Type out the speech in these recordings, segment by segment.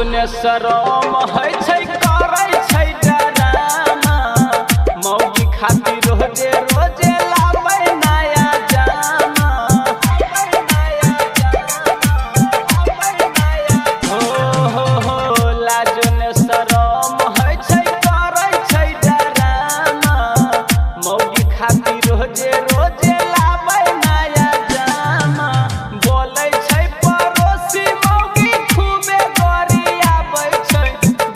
लाजो ने शरम होइ छै, करै छै डरामा। मौगी खातिर रोजे रोजे लाबै नया जामा। हो हो हो, लाजो ने शरम होइ छै, करै छै डरामा। मौगी खातिर रोजे रोजे लाबै नया जामा। बोलै छै पड़ोसी मौगी खूबे गरियाबै छै।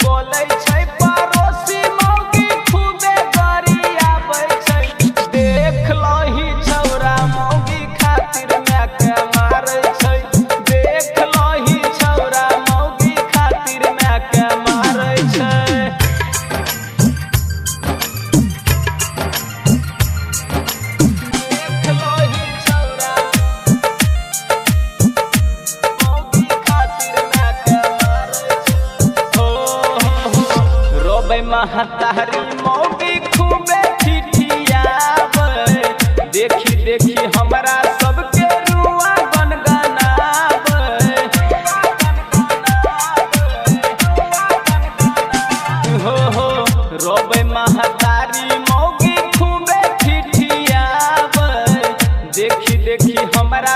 बोलै छै पड़ोसी मौगी खूबे गरियाबै छै। देख लही छौरा मौगी खातिर मायके मारै छै। देख लही छौरा मौगी खातिर मायके मारै छै। देख लही छौरा मौगी खातिर मायके मारै छै। हो हो हो, रोबै महतारी मौगी खूबे ठिठियाबै। देखी देखी हमरा सबके रुआ गनगनाबै। हो हो, रोबै महतारी मौगी खूबे ठिठियाबै। देखी देखी हमरा